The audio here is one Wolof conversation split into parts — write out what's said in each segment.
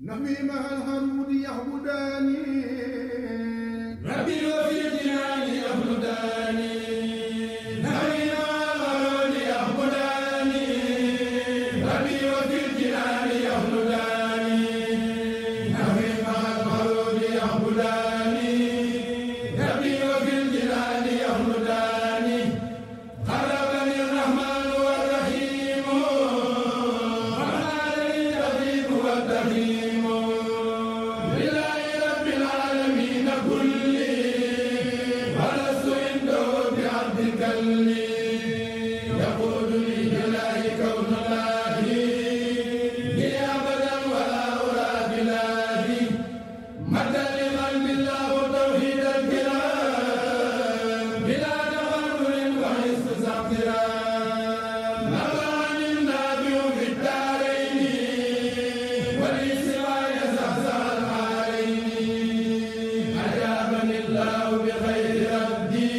نحوي مع الحرود يحمداني ربي وفي الجنان يحمداني نحوي مع الحرود يحمداني ربي وفي الجنان يحمداني نحوي مع الحرود يحمداني ربي وفي الجنان يحمداني قربني الرحمن والرحيم وقالني الرحيم والرحيم لله رب العالمين كلي ولست عنده بعبد كلي يقول لي جلاه كون الله لي ابدا ولا ارى بلادي مدى لقلب الله توحيد الكرام بلا تغرر وحس سقرام نبعني النبي في الدارين ولي سواي زهزه الحالين اجابني الله بخير ردي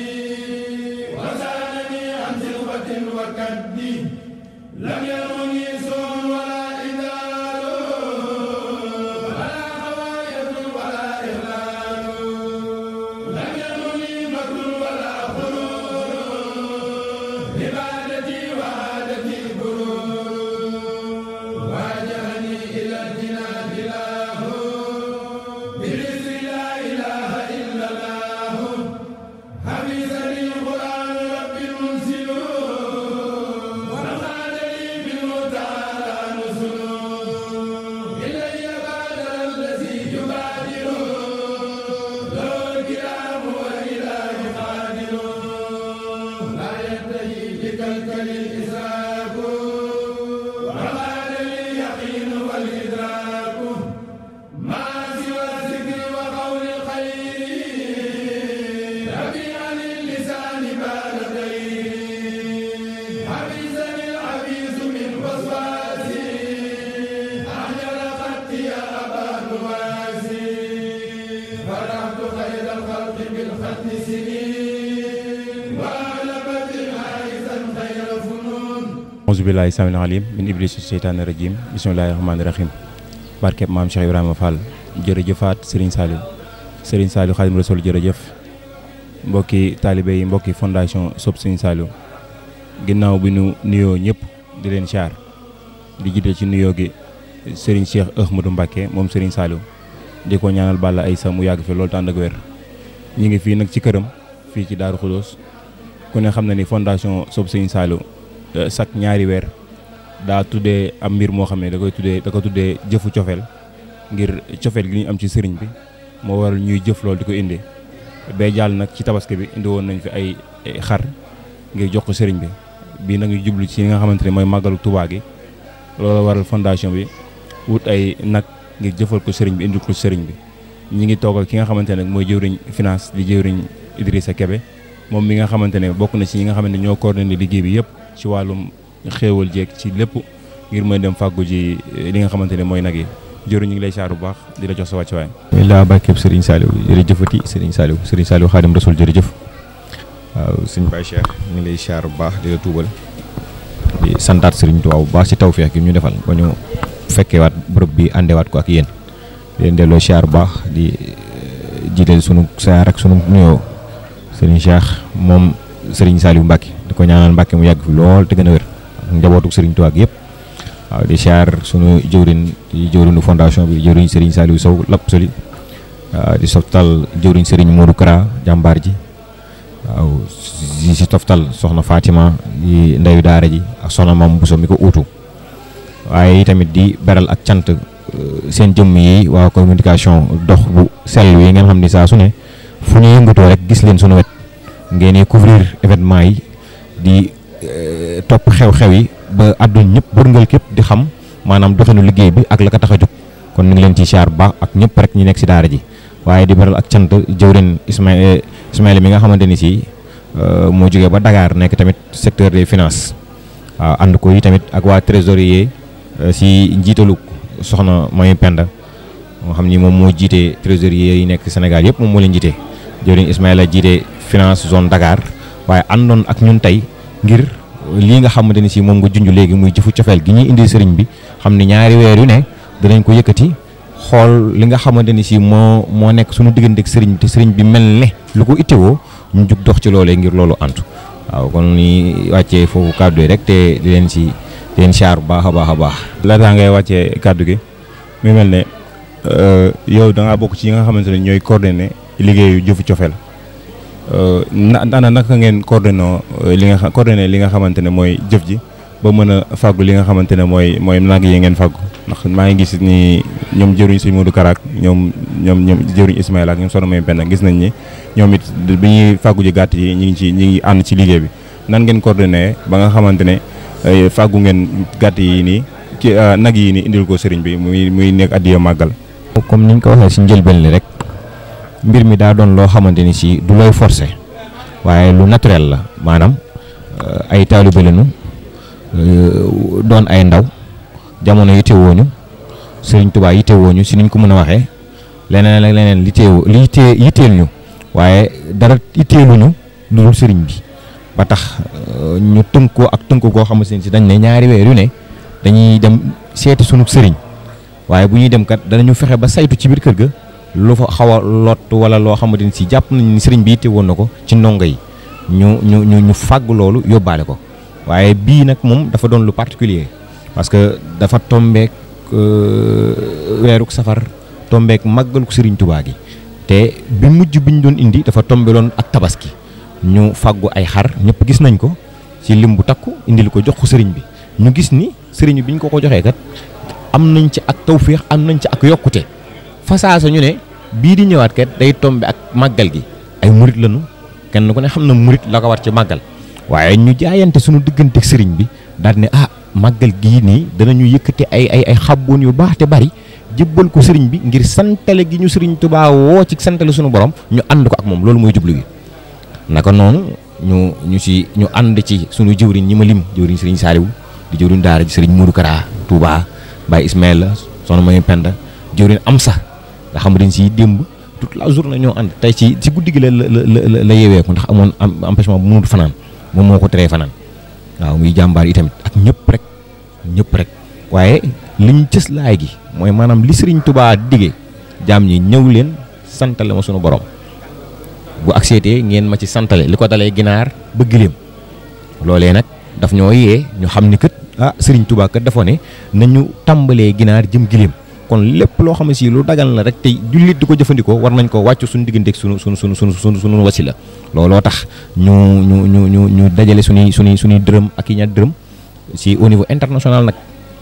وسالني عن سلوه وكدي لم يرني سوء ولا إذلال ولا خوايط ولا إغلال لم يرني مكر ولا غرور عبادتي وعادتي برور واجهني إلى الجنان الله برزق لا إله إلا الله حفظني القرآن ربي المنزل ونفعني بالمتعالى نزل إلي بادر الذي يبادر له الكرام والإله قادر لا ينتهي بكلكل الإسراف وقال لي اليقين والإدراك ما سوى الذكر وقول الخير ربي عن اللسان بعد غير حفظني الحفيظ من وسواسي أحجر خطي يا أبا نواسي فرحت خير الخلق بالخط سنين وأغلبت عائزا خير فنون auzu billahi samil alim min iblisi seytaani rajim bismillahi rahmaani rahim barkeb maam Cheikh Ibrahima Fall jërëjëfaat Serigne Saliou Khadim Rasoul jërëjëf mbokki taalibe yi mbokki fondation Sopp Serigne Saliou ginnaaw bi nu nuyoo ñëpp di leen siyaar di jiite ci nuyoo gi Serigne Cheikh Ahmadou Mbacké moom Serigne Saliou di ko ñaanal Balla Aïssa mu yàgg fi loolu tànd ak wér ñi ngi fii nag ci këram fii ci Daaru Xudoos ku ne xam na ni fondation Sopp Serigne Saliou chaque ñaari weer daa tuddee am mbir moo xam ne da ko tuddee jëfu cofeel ngir cofeel gi ñu am ci sëriñ bi moo waral ñuy jëf loolu di ko indi bay jàll nag ci tabaski bi indi woon nañ fi ay xar ngir jox ko sëriñ bi bii nag ñu jublu ci li nga xamante ne mooy màggalu Tuubaa gi loolu waral fondation bi wut ay nag ngir jëfal ko sëriñ bi indil ko sëriñ bi ñi ngi toogal ki nga xamante ne mooy jëwriñ finance di jëwriñ Idrissa Kébé moom mi nga xamante ne bokk na ci ñi nga xamante ne ñoo coordonné liggéey bi yëpp ci wàllum xéewal jeeg ci lépp ngir mooy dem fàggu ji li nga xamante ne mooy nag yi jëwriñ ñu ngi lay siyaar bu baax di la jox sa wàccuwaay. bismillah barkeb Serigne Saliou jërëjëfati Serigne Saliou Khadim Rasoul jërëjëf waaw sëñ Baye Cheikh ñu ngi lay siyaar bu baax di la tuubal di santaat Serigne Touba bu baax ci tawfeex gi ñu defal ba ñu fekkeewaat bërëb bi àndewaat ko ak yéen di leen delloo siyaar bu baax di jiital sunu siyaar ak sunu nuyoo Serigne Cheikh moom Serigne Saliou Mbacké di ko ñaanal Mbacké mu yàgg fi lool te gën a wér ak njabootu Serigne Touba gi yëpp waaw di siyaar sunu jëwrinu fondation bi jëwriñ Serigne Saliou Sow Lapp Soli di softal jëwriñ Serigne Modou Kara jàmbaar ji waaw si toftal soxna Fatima di ndeyu daara ji ak soxna Mam Bousso mi ko uutu waaye tamit di beral ak cant seen jëmm yi waa communication dox bu sell yi ngeen xam ni saa su ne fu ñu yëngatoo rek gis leen sunu wet ngeen di couvrir événement yi di topp xew-xew yi ba àdduna ñëpp bërngal képp di xam maanaam doxinu liggéey bi ak la ko tax a jóg kon ñu ngi leen ci siyaar bu baax ak ñëpp rek ñu nekk si daara ji waaye di beral ak cant jëwrin Ismaïla mi nga xamante ni si moo jógee ba Dakar nekk tamit secteur des finances waaw ànd ko yi tamit ak waa trésorier si njiitalu soxna May Penda moo xam ni moom moo jiite trésorier yi nekk Sénégal yëpp moom moo leen jiite jëwrin Ismaïla jiite finance zone Dakar waaye àndoon ak ñun tey ngir lii nga xamante ni si moom nga junj léegi muy jëfu cofeel gi ñuy indi sëriñ bi xam ne ñaari weer yu ne danañ ko yëkkati xool li nga xamante ni si moo nekk suñu diggante ak sëriñ bi te sëriñ bi mel ne lu ko ittewoo ñu jug dox ci loolee ngir loolu antu waaw kon ni wàccee foofu kàddu yi rek te di leen siyaar bu baax a baax. laataa ngay wàccee kàddu gi mu mel ne yow da ngaa bokk ci ñi nga xamante ne ñooy coordonné liggéeyu jëfu cofeel naka ngeen coordonné li nga xamante ne mooy jëf ji ba mën a fàggu li nga xamante ne mooy nag yi ngeen fàggu ndax maa ngi gis ni ñoom jëruñ sëñ Modou Kara ak ñoom jëruñ Ismaïla ak ñoom soxna May Penda gis nañ ni ñoom it bi ñuy fàggu ji gàtt yi ñi ngi ànd ci liggéey bi nan ngeen coordonné ba nga xamante ne fàggu ngeen gàtt yi nii ci nag yi nii indil ko sëriñ bi muy nekk addiya màggal. comme niñ ko waxee si njëlbeen li rek mbir mi daa doon loo xamante ni si du looy forcé waaye lu naturel la maanaam ay taalibe lañu doon ay ndaw jamono yittewooñu Sëriñ Tuubaa yittewooñu si niñ ko mën a waxee leneen ak leneen yitteel ñu waaye dara yitteeluñu lu dul sëriñ bi ba tax ñu tënkoo ak tënku koo xamante ne si dañ ne ñaari weer yu ne dañuy dem seeti sunu sëriñ waaye bu ñuy dem kat danañu fexe ba saytu ci biir kër ga lu fa xaw a lot wala loo xamante ni si jàpp nañ ni sëriñ bi yittewoon na ko ci ndongo yi ñu fàgg loolu yóbbaale ko. waaye bii nag moom dafa doon lu particulier parce que dafa tombeek weeruk safar tombeek màggaluk Sëriñ Tuubaa gi te bi mujj bi ñu doon indi dafa tombeloon ak tabaski ñu fàggu ay xar ñëpp gis nañ ko ci lim bu takku indil ko jox ko sëriñ bi ñu gis ni sëriñ bi ñu ko joxee kat am nañ ci ak tawféex am nañ ci ak yokkute fasaasa ñu ne bii di ñëwaat kat day tombe ak màggal gi ay murit lañu kenn ku ne xam na murit la ko war ci màggal waaye ñu jaayante suñu diggante sëriñ bi daal ne màggal gii nii danañu yëkkati ay xabboon yu baax te bari jébbal ko sëriñ bi ngir santale gi ñu sëriñ Tuubaa woo ci santale suñu borom ñu ànd ko ak moom loolu mooy jublu gi naka noonu ñu ànd ci suñu jëwriñ ñi ma lim jëwriñ sëriñ Saaliw di jëwriñ daara ji sëriñ Modou Kara Touba Baye Ismaïla soxna May Penda jëwriñ Amsa nga xam dañ si démb toute la journée ñoo ànd tey ci guddi gi la yeeweeku ndax amoon empêchement bu mënut fanaan moom moo ko teree fanaan waaw muy jàmbaar yi tamit ak ñëpp rek waaye liñ cës laay gi mooy maanaam li Sëriñ Tuubaa diggee jaam ñi ñëw leen santale ma sunu borom bu accepté ngeen ma ci santale li ko dalee ginaar ba giléem loolee nag daf ñoo yee ñu xam ni kët Sëriñ Tuubaa kat dafa ne nañu tàmbalee ginaar jëm giléem kon lépp loo xam ne si lu dagal la rek te jullit di ko jëfandikoo war nañ ko wàccu suñu digganteeg sunu wasila looloo tax ñu dajale suñuy dërëm ak yi ñaar dërëm si au niveau international nag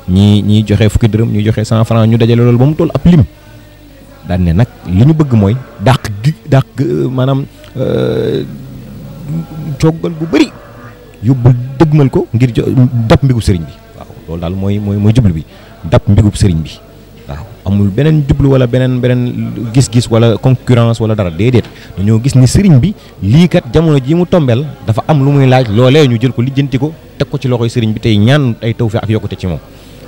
ñi joxe fukki dërëm ñuy joxe 100 francs ñu dajale loolu ba mu toll ab lim daan ne nag li ñu bëgg mooy dàq maanaam coggal bu bëri yóbbul dëgmal ko ngir dab mbigub sëriñ bi waaw loolu daal mooy jublu bi dab mbigub sëriñ bi waaw amul beneen jublu wala beneen gis-gis wala concurrence wala dara déedéet dañoo gis ni sëriñ bi lii kat jamono ji mu tombeel dafa am lu muy laaj loolee ñu jël ko lijjanti ko teg ko ci loxoy sëriñ bi tey ñaan ay tawfeex ak yokkute ci moom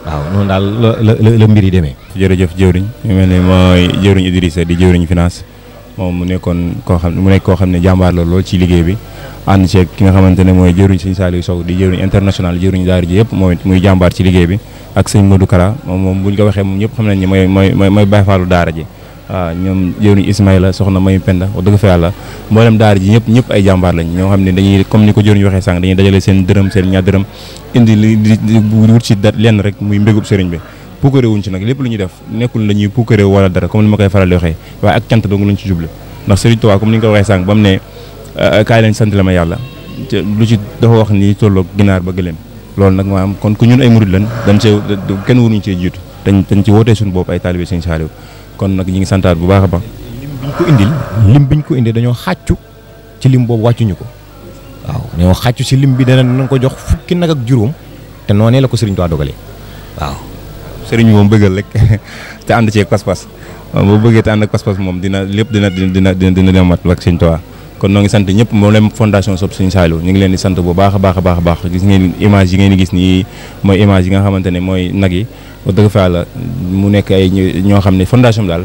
waaw noonu daal la mbir yi demee. jërëjëf jëwriñ mu mel ne mooy jëwriñ Idrissa di jëwriñ finance moom mu nekk koo xam ne jàmbaar la lool ci liggéey bi ànd ceeg ki nga xamante ne mooy jëwriñ sëñ Saliou Sow di jëwriñ international jëwriñ daara ji yëpp moom it muy jàmbaar ci liggéey bi ak sëñ Modou Kara moom buñ ko waxee moom ñëpp xam nañ ne mooy Baye Fallou daara ji waaw ñoom jëwriñ Ismaïla soxna May Penda wax dëgg fa yàlla mboolem daara ji ñëpp ay jàmbaar lañ ñoo xam ne dañuy comme ni ko jëwriñ waxee sànq dañuy dajale seen dërëm seen ñaar dërëm indi li wut ci lenn rek muy mbégub sëriñ bi puukare wuñ ci nag lépp lu ñuy def nekkul la ñuy puukare wala dara comme ni ma koy faral di waxee waaye ak cant dong lañ ci jublu ndax Sëriñ Tuubaa comme ni nga ko waxee sànq ba mu ne kaay leen sant la ma yàlla lu ci dafa wax ni tolloog ginaar ba gëléem loolu nag maanaam kon ku ñun ay murid lañ dañ see kenn waruñu cee jiitu dañ ci wootee suñu bopp ay taalibe Sëriñ Saaliw kon nag ñi ngi santaat bu baax a baax lim biñ ko indil dañoo xàccu ci lim boobu wàccuñu ko waaw dañoo xàccu ci lim bi danañ ko jox fukki nag ak juróom te noonee la ko Sëriñ Tuubaa dogalee waaw sëriñ bi moom bëggal rek te ànd ceeg pas-pas boo bëggee te ànd ak pas-pas moom dina mat ak Sëriñ Tuubaa kon noo ngi sant ñëpp moom leen fondation Sopp Sëriñ Saaliw ñu ngi leen di sant bu baax a baax gis ngeen image yi ngeen di gis nii mooy image yi nga xamante ne mooy nag yi wax dëgg fa yàlla mu nekk ay ñoo xam ne fondation bi daal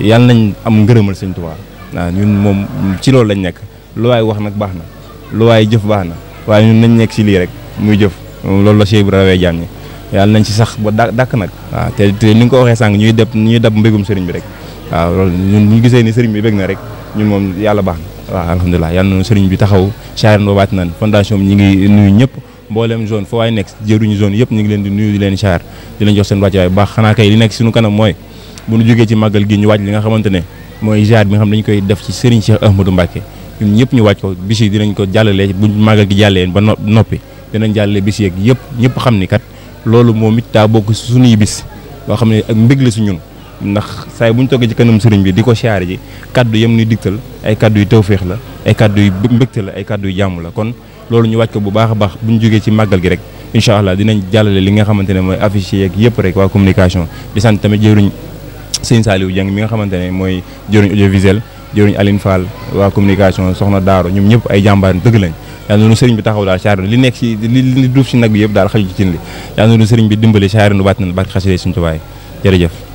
yàlla nañ am ngërëmal Sëriñ Tuubaa waaw ñun moom ci loolu lañ nekk lu waay wax nag baax na lu waay jëf baax na waaye ñun nañ nekk ci lii rek muy jëf loolu la Cheikh Ibrahima rawee jaam ñi yàlla nañ ci sax ba dàkk nag waaw te ni nga ko waxee sànq ñuy dab mbégum sëriñ bi rek waaw loolu ñun ñu gisee ni sëriñ bi bég na rek ñun moom yàlla baax na waaw alhamdulilah yàlla na sëriñ bi taxaw Cheikhul Babaat nan fondation bi ñu ngi nuyu ñëpp mboolem zone foo waay nekk jëruñu zone yëpp ñu ngi leen di nuyu di leen char di leen jox seen wàcc waay baax xanaa kay li nekk suñu kanam mooy bu ñu jógee ci màggal gi ñu wàcc li nga xamante ne mooy ziar bi nga xam dañu koy def ci Serigne Cheikh Ahmadou Mbacké ñun ñëpp ñu wàcc ko bis yi dinañ ko jàllale bu màggal gi jàllee ba noppi dinañ jàllale bis yeeg yëpp ñëpp xam ni kat loolu moom it daa bokk suñuy bis loo xam ne ak mbég la si ñun ndax saa yi bu ñu toggee ci kanam sëriñ bi di ko siyaare ji kaddu yem ni digtal ay kaddu yu tawféex la ay kaddu yu mbégte la ay kaddu yu jàmm la kon loolu ñu wàcc ko bu baax a baax bu ñu jógee ci màggal gi rek incha allah dinañ jàllale li nga xamante ne mooy affiche yeeg yëpp rek waa communication di sant tamit jëruñ Sëñ Saliou Dieng mi nga xamante ne mooy jëruñ audiovisuel jëruñ Aline Fall waa communication soxna Daaro ñoom ñëpp ay jàmbaar dëgg lañ yàlla noonu sëriñ bi taxaw daal saar li nekk ci li duuf ci nag bi yëpp daal xaju ci cin li yàlla noonu sëriñ bi dimbali saar nu baat na barke xasida suñu tubaay jërëjëf